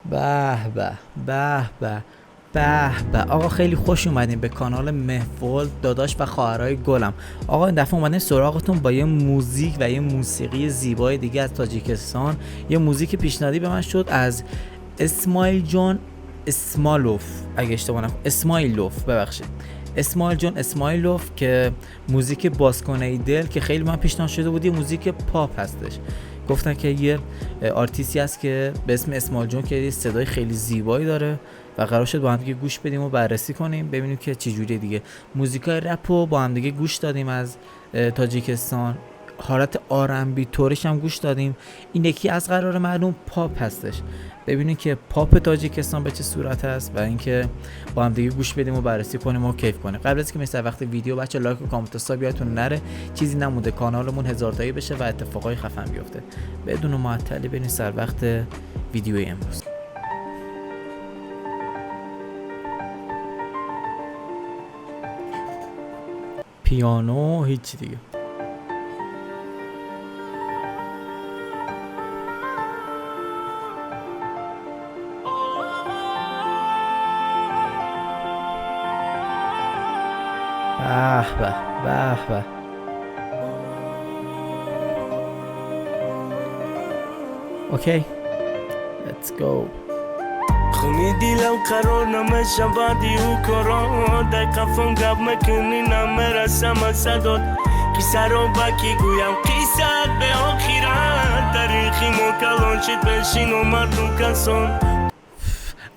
به به به به به به. آقا خیلی خوش اومدیم به کانال محفل، داداش و خواهرای گلم. آقا این دفعه اومدیم سراغتون با یه موزیک و یه موسیقی زیبای دیگه از تاجیکستان. یه موزیک پیشنهادی به من شد از اسماعیل جان اسمالوف، اگه اشتباه نکنم اسماعیلوف، ببخشید اسماعیل جان اسماعیلوف، که موزیک باز کن ای دل که خیلی من پیشنهاد شده بود، یه موزیک پاپ هستش. گفتن که یه آرتیستی هست که به اسم اسماعیل جون که یه صدای خیلی زیبایی داره و قرار شد با هم دیگه گوش بدیم و بررسی کنیم ببینیم که چه جوریه دیگه. موزیکای رپ رو با هم دیگه گوش دادیم از تاجیکستان، حالت R&B طورش هم گوش دادیم. این یکی از قرار معلوم پاپ هستش. ببینیم که پاپ تاجیکستان به چه صورت هست و اینکه با هم دیگه گوش بدیم و بررسی کنیم و کیف کنیم. قبل از که مثل وقت ویدیو بچه لایک و کامنت و sub یادتون نره، چیزی نمونده کانالمون هزار تایی بشه و اتفاقای خفن بیفته. بدون معطلی بریم سر وقت ویدیوی امروز. پیانو هیچی دیگه. به به به به. Okay, let's go. хуни дилам қарор намешам баъди ӯ коро дар қафон гап мекунӣ намерасам аз садот қиссаро ба кӣ гӯям қиссат беохират таърихи мо калон шид пешин омаду касон.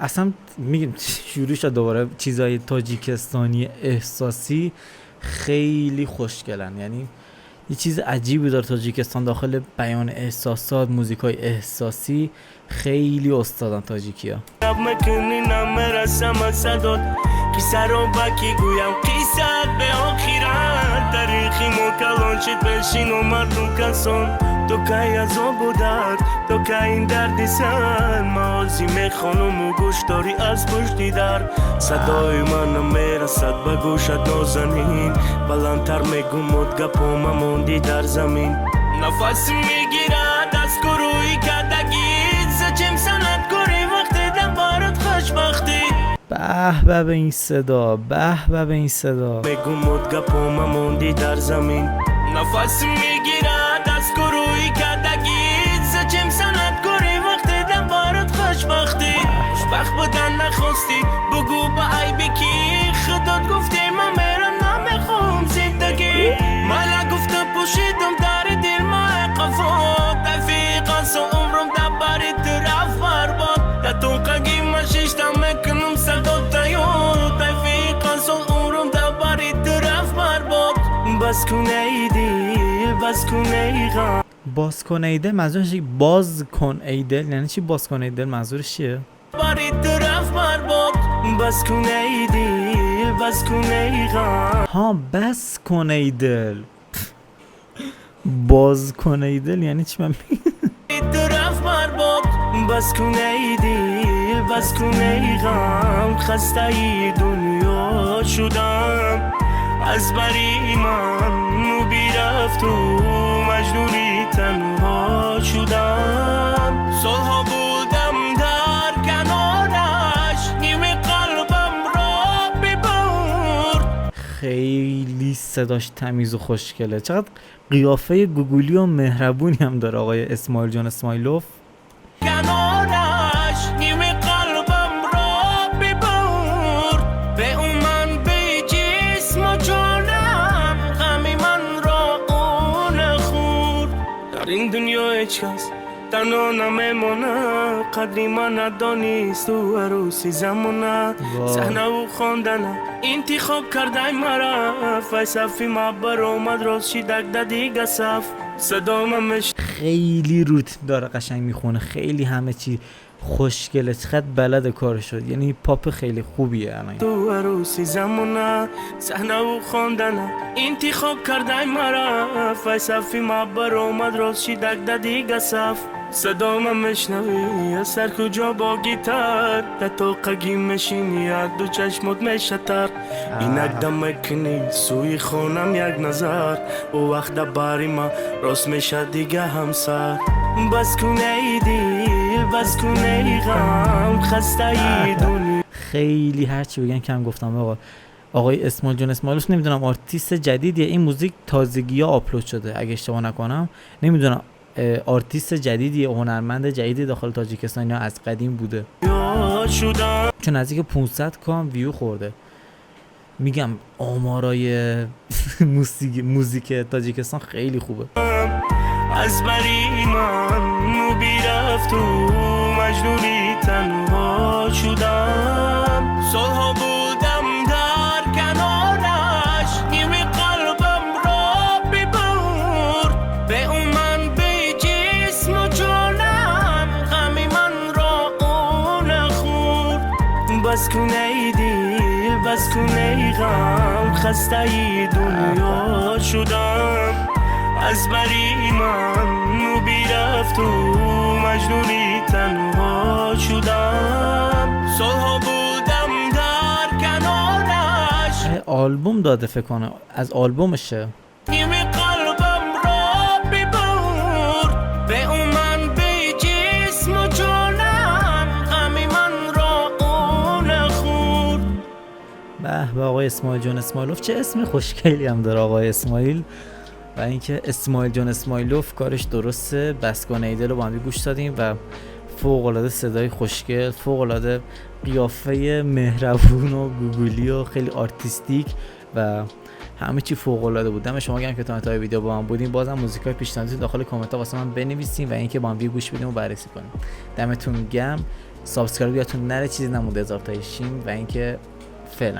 اصلا میگم شروع شد دوباره. چیزای تاجیکستانی احساسی خیلی خوشگلن، یعنی یه چیز عجیبی داره تاجیکستان داخل بیان احساسات، موزیکای احساسی خیلی استادن تاجیکیا. گپ мекунӣ намерасам аз садот қиссаро ба кӣ гӯям қиссат беохират таърихи мо калон шид пешин омаду касон то кай азобу дард то кай ин дарди сар маози мехонуму гӯш дорӣ аз пушти дар садои ман намерасад ба гӯшат нозанин баландтар мегумуд гапома монди дар замин нафас мегирад аз куруи кардагӣ зачем санъаткорӣ вақте дар барот хушбахтӣ. به به به این صدا، به به به این صدا. мегумуд гапома монди дар замин нафас мегирад аз куруи кардагӣ зачем санъаткорӣ вақте дар барот хушбахтӣ хушбахт будан нахостӣ бугӯ ба айби кӣ худот гуфтӣ ман мерам намехоҳам зиндагӣ мала гуфта пӯшидам дари дил май қафо тафиқасо умрум дар бари ту рафт барбод дар тоқагӣ ман шиштам мекунам садо таёр тафиқасо умрум дар бари ту рафт барбод бас кун эй дил бас кун эй ғам. باز کن ای دل منظورش چیه؟ باز کن ای دل یعنی چی؟ باز کن ای دل منظورش چیه؟ бари ту рафт барбод бас кун эй дил бас кун эй ғам. ها بس کن ای دل، باز کن ای دل یعنی چی؟ من ту рафт барбод бас кун эй дил бас кун эй ғам хастаи дунё шудам аз бари ман бирафту маҷнуни танҳо шудам солҳо будам дар канораш ними қалбамро бибурд. خیلی صداش تمیز و خوشگله. چقدر قیافه گوگولی و مهربونی هم داره آقای اسماعیل جان اسماعیلوف. канораш ними қалбамро бибурд бе ӯ ман беҷисму ҷонам ғами манро ӯ нахӯрд дар ин дунё ҳеҷ кас танҳо намемонад қадри ман надонист ту арӯси замона. Вой. Саҳнаву хондана интихоб кардай мара файсафи ма баромад рост шидак да дига саф садома меш خیلی ریتم داره، قشنگ میخونه، خیلی همه چی خوشگله، چقدر بلد کار شد، یعنی پاپ خیلی خوبیه الان. ту арӯси замона саҳнаву хондана интихоб кардай мара файсафи ма баромад рост шидак да дига саф садома мешнавӣ аз сар куҷо бо гитар да тоқагӣ мешинӣ як ду чашмот мешатар инак дам мекунӣ сӯи хонам як назар ӯ вақта бари ма рост меша дига ҳамсар бас кун эй дил бас кун эй ғам. خسته دنیا. خیلی هرچی بگن کم گفتم آقا. آقای اسماعیل جان اسماعیلوف، نمیدونم آرتیست جدیدیه، این موزیک تازگی ها آپلود شده اگه اشتباه نکنم. نمیدونم آرتیست جدیدیه، هنرمند جدیدی داخل تاجیکستان یا از قدیم بوده، شدم. چون نزدیک 500 K هم view خورده. میگم آمارای موزیک تاجیکستان خیلی خوبه. از بری من بیرفت و مجنونی تنها شدم. سالها بودم در کنارش، نیمی قلبم را ببرد. به او من به جسم و جانم، غمی من را او نخورد. بس کن ای دل، بس کن ای غم، خسته دنیا شدم. از بری من بیرفت و مجنونی تنها شدم. سالها بودم در کنارش، آلبوم داده فکر کنم، از آلبومشه. نیمی قلبم را ببرد. به او من به جسم و جانم، غمی من را او نخورد. به به، آقای اسماعیل جان اسماعیلوف، چه اسم خوشگلی هم داره آقای اسماعیل. و اینکه اسماعیل جان اسماعیلوف کارش درسته. بس کن ای دل رو با هم گوش دادیم و فوق العاده صدای خوشگل، فوق العاده قیافه مهربون و گوگولی و خیلی artistic و همه چی فوق العاده بود. دم شما گرم که تا انتهای ویدیو با من بودیم. بازم موزیکای پیشنهادی داخل کامنت ها واسه من بنویسین و اینکه با هم گوش بدیم و بررسی کنیم. دمتون گرم. subscribe یادتون نره، چیزی نمونده 1000 تایی شیم و اینکه فعلا.